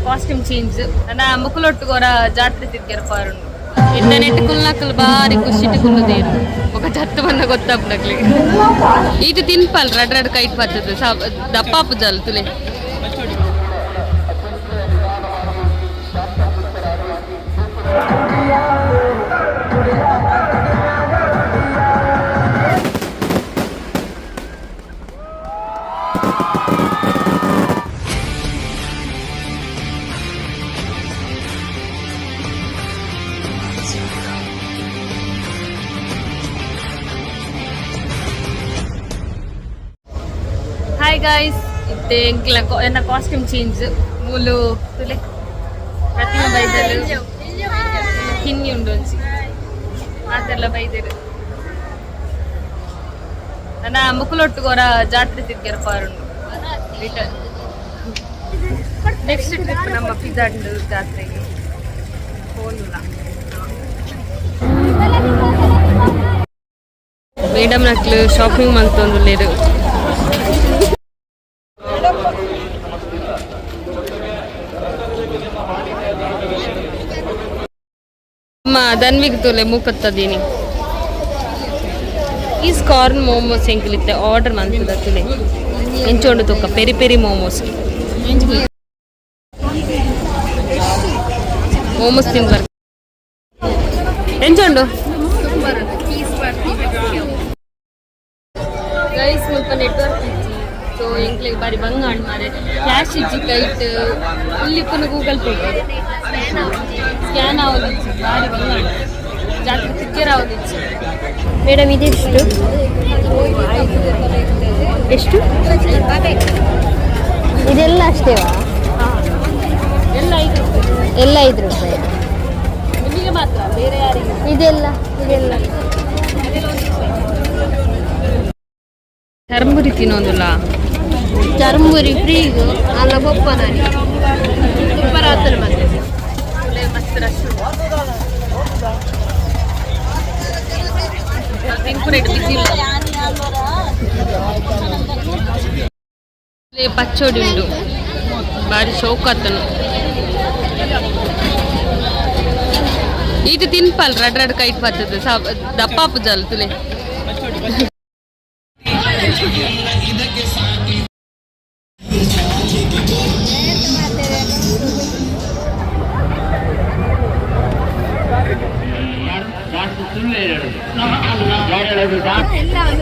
Costume change. ನಾ ಮುಕುಲೊಟ್ಟುಗೋರ ಜಾತ್ರೆ ತಿರ್ಗ್ಯಾರ ಪಾರುಂಡು. Internet ಕುಲ್ನಕಲ್ ಬಾರಿ ಖುಷಿಟ್ ಕುಲ್ಲುದೇರು. ఒక ಜತ್ತು ಬನ್ನ ಗೊತ್ತಾಪ್ನಕ್ಲಿ. ಇದು ತಿನ್ಪಲ್ ರಡ್ ರಡ್ ಕೈಟ್ ಬರ್ತದೆ ದಪ್ಪಾಪು ಜಲ್ ತುಲೆ. ಹಾಯ್ ಗಾಯ್ಸ್, ಇತ್ತೆ ಎಂಕ್ಲ ಎನ್ನ ಕಾಸ್ಟ್ಯೂಮ್ ಚೇಂಜ್. ಮೂಲು ತುಲೆ ಪ್ರತಿಮಾ ಬೈದಲು ಕಿನ್ನಿ ಉಂಡು ಒಂಜಿ ಮಾತೆಲ್ಲ ಬೈದೇರು. ನನ್ನ ಮುಕುಲೊಟ್ಟುಗೋರ ಜಾತ್ರೆ ತಿರ್ಗ್ಯಾರ ಪಾರುಂಡು. ರಿಟರ್ನ್ ನೆಕ್ಸ್ಟ್ ಟ್ರಿಪ್ ನಮ್ಮ ಪಿಜಾಂಡು ಜಾತ್ರೆಗೆ ಹೋನುಲ. ಮೇಡಮ್ ನಕ್ಲು ಶಾಪಿಂಗ್ ಮಂತೊಂದುಲ್ಲೆರ್. ಅಮ್ಮ ದನ್ವಿಗ್ ತೋಲೆ ಮೂಕತ್ತದೀನಿ. ಈ ಕಾರ್ನ್ ಮೋಮೋಸ್ ಎಂಕಲಿತ್ತೆ ಆರ್ಡರ್ ಮಂತದ ತುಲೆ ಎಂಚೋಂಡು ತುಕ್ಕ. ಪೆರಿ ಪೆರಿ ಮೋಮೋಸ್, ಮೋಮೋಸ್ ತಿನ್ಬರ್ ಎಂಚೋಂಡು. ಗೈಸ್, ಮುಲ್ಪ ನೆಟ್ವರ್ಕ್ ಇಜ್ಜಿ. ಸೊ ಎಂಕ್ಲೆಗ್ ಬಾರಿ ಬಂಗ ಅಂಡ್ ಮಾರೆ. ಕ್ಯಾಶ್ ಇಜ್ಜಿ ಕೈಟ್, ಇಲ್ಲಿ ಗೂಗಲ್ ಪೇ ಸ್ಕ್ಯಾನ್ ಆವೊಂದಿಜ್ಜಿ. ಬಾರಿ ಬಂಗ ಅಂಡ್ ಜಾತ್ರೆ ತಿಕ್ಕೇರ ಆವೊಂದಿಜ್ಜಿ. ಮೇಡಮ್, ಇದೆಷ್ಟು? ಎಷ್ಟು ಇದೆಲ್ಲ? ಅಷ್ಟೇವಾ? ಎಲ್ಲ 5 ರೂಪಾಯಿ. ಎಲ್ಲ 5 ರೂಪಾಯಿ? ನಿಮಗೆ ಮಾತ್ರ, ಬೇರೆ ಯಾರಿಗೆ. ಇದೆಲ್ಲ ಇದೆಲ್ಲ? ಚರ್ಮುರಿ ತಿನ್ನೋದಿಲ್ಲ. ಚರ್ಮುರಿ ಫ್ರೀಗು ಅಲ್ಲ ಬೊಪ್ಪ ನಾನು ಸೂಪರ್ ಆಗ್ತದೆ ಮತ್ತೆ. ಮಸ್ತ್ ರಶ್. ತಿನ್ಪುರೇಟ್ ಬಿಸಿ ಇಲ್ಲ. ಪಚ್ಚೋಡಿ ಉಂಡು, ಬಾರಿ ಶೋಕ್ ಆತನು. ಇದು ತಿನ್ಪಲ್ ರಡ್ ರಡ್ ಕೈಟ್ ಬರ್ತದೆ ದಪ್ಪಾಪು ಜಲ್ ತುಲೆ.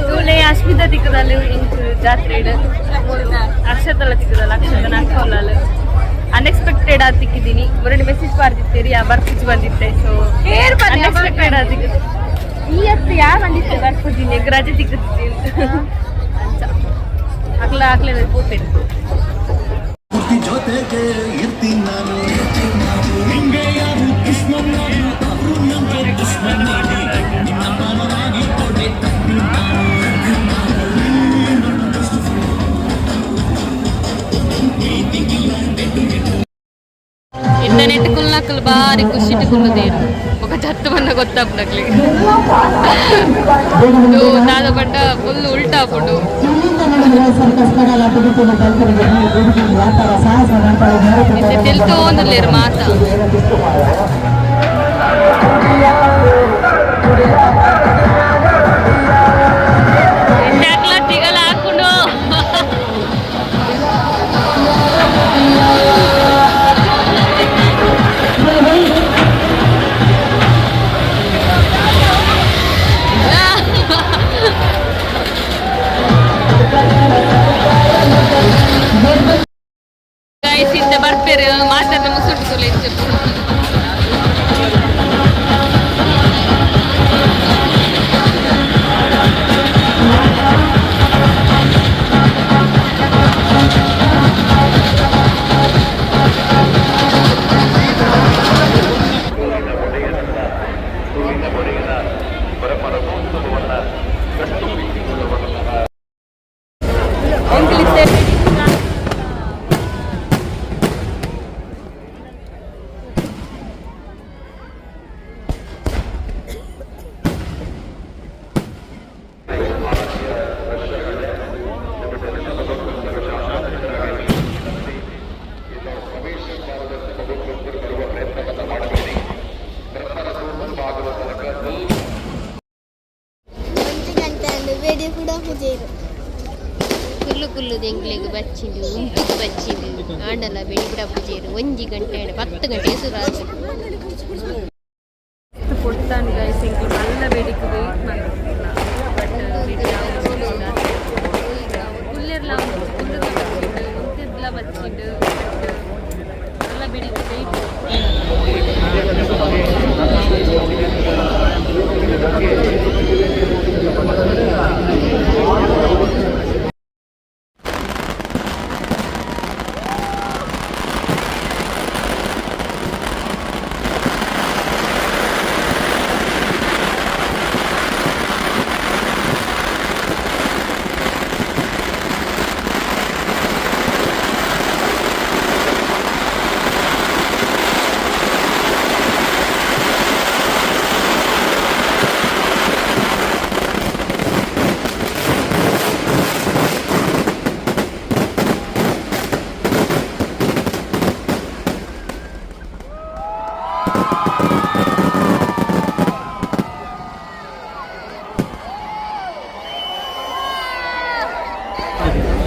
ತೂಲೆ ಅಶ್ಮಿತ ತಿಕ್ಕದಲ್ಲಿ ಇಂಚು ಜಾತ್ರೆ ಅಕ್ಷತಲ ತಿಕ್ಕದಲ್ಲ ಅಕ್ಷತನ ಅಕ್ಕೋಲಲ್ಲ. ಅನ್ಎಕ್ಸ್ಪೆಕ್ಟೆಡ್ ಆಗಿ ತಿಕ್ಕಿದ್ದೀನಿ. ಮೊರಡಿ ಮೆಸೇಜ್ ಬರ್ದಿತ್ತೀರಿ, ಆ ಬರ್ಪುಜಿ ಬಂದಿತ್ತೆ. ಸೊ ಅನ್ಎಕ್ಸ್ಪೆಕ್ಟೆಡ್ ಆಗಿ ತಿಕ್ಕಿದೆ. ಈ ಹತ್ತು ಯಾರು ಬಂದಿತ್ತೆ ಬರ್ಪುಜಿ ರಜೆ ತಿಕ್ಕುತ್ತೀನಿ ಅಂಚ ಅಕ್ಲ ಅಕ್ಲೆ ಪೋಪೇರು. ಪೂರ್ತಿ ಜೊತೆಗೆ ಇರ್ತೀನಿ ನಾನು. ನಿಂಗೆ ಯಾರು ದುಶ್ಮನಾದ್ರು ಅವರು ನಮ್ಗೆ ದುಶ್ಮನಾಗಿ ನಿನ್ನ ಪರವಾಗಿ ಕೋಟೆ ಕಟ್ಟಿ ನಾನು. ನನ್ನ best friend. ಪ್ರೀತಿಗಿಲ್ಲ ಎಟ್ಟು. ಇಂಟರ್ನೆಟ್ ಕುಲ್ನಕಲ್ ಬಾರಿ ಖುಷಿಟ್ ಕುಲ್ಲುದೇರು. ఒక ಜತ್ತು ಬನ್ನ ಗೊತ್ತಾಪ್ನಕ್ಲಿ ದಾದ ಪಂಡ ಫುಲ್ ಉಲ್ಟಾ ಆಪುಂಡು. ಇತ್ತೆ ತೆಲ್ತೋಂದುಲ್ಲೆರ್ ಮಾತ. ಇತ್ತೆ ತಿಗಲ ಹಾಕೊಂಡು. ಗೈಸ್, ಇತ್ತೆ ಬರ್ಪೇರು ಮಾತಾಡ ಮುಸುಟು ತುಲೆ ಇಂಚ. ಎಂಕಲಿತ್ತೆ ಪುಡಪ್ಪುಜೇರು ಕುಲ್ಲು ಕುಲ್ಲು ಎಂಕ್ಲೆಗ್ ಬಚ್ಚಿಂಡು ಉಂಟುಗ್ ಬಚ್ಚಿಂಡು ಆಂಡಲ ಬೆಡಿ ಪುಡಪ್ಪುಜೇರು ಒಂಜಿ ಗಂಟೆ ಆಂಡ 10 ಗಂಟೆ ಸುರು ಆತು. ಪೊಡ್ತಾನು ಗೈಸ್, ಎಂಕ್ಲು ಮಲ್ಲ ಬೇಡಿಕೆ ವೆಯ್ಟ್ ಮಲ್ತಿಲ್ಲ, ಬಟ್ ಬೆಡಿ ಕುಲ್ಲೆರ್ಲ ಕುಲ್ಲುದ ಬಚ್ಚಿಂಡು, ಉಂತಿದ್ಲ ಬಚ್ಚಿಂಡು. ಬಟ್ ಮಲ್ಲ ಬೇಡಿಕೆ ವೆಯ್ಟ್.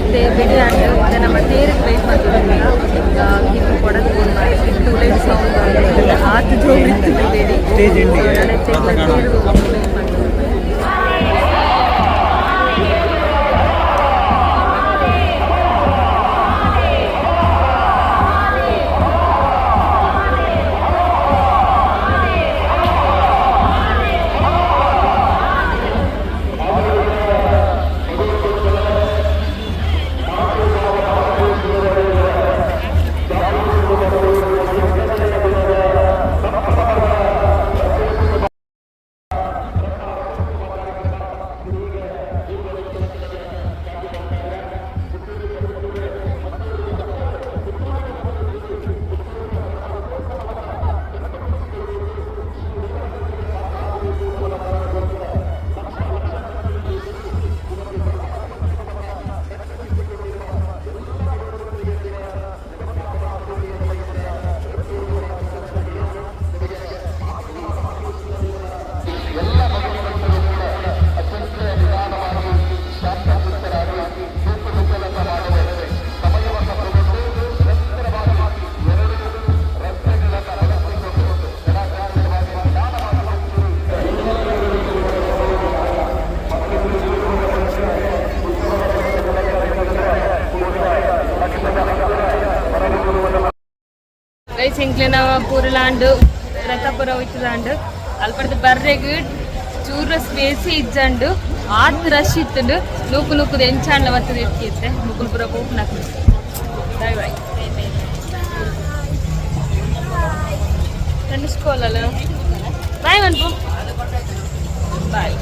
ಇತ್ತೆ ಬೆಡಿ ಆಂಡ್ ಇತ್ತೆ ನಮ್ಮ ತೇರಿಗೆ ವೆಯ್ಟ್ ಮಾಡ್ತಿದ್ದೀವಿ. ಕಿತ್ತು ಕೊಡದು ಕಿತ್ತು ಲೈಟ್ ಸೌಂಡ್ ಆತು ಜೋರು ಇತ್ತು ಬೆಡಿ. ತೇರು ವೆಯ್ಟ್ ಮಾಡ್ತಿದ್ದೀವಿ. ಗೈಸ್, ಎಂಕ್ಲೆನ ಪೂರಲಾಂಡ್ ರಥಪುರ ಹೋಯ್ತದಾಂಡ್. ಅಲ್ಪಡ್ದು ಬರ್ರೆಗ್ ಚೂರ ಸ್ಪೇಸ್ ಇಜ್ಜಂಡು, ಆತ್ ರಶ್ ಇತ್ತುಂಡು. ನೂಕು ನೂಕುದು ಎಂಚಾಂಡ್ಲ ಬತ್ತದ ಎತ್ತಿತ್ತೆ ಮುಕುಲ್ ಪೂರ ಪೋಪುನಕ್ಲು. Bye bye. ಕಣ್ಣಿಸ್ಕೋಲಲ್ಲ, ಬಾಯ್ ಮನ್ಪು, ಬಾಯ್.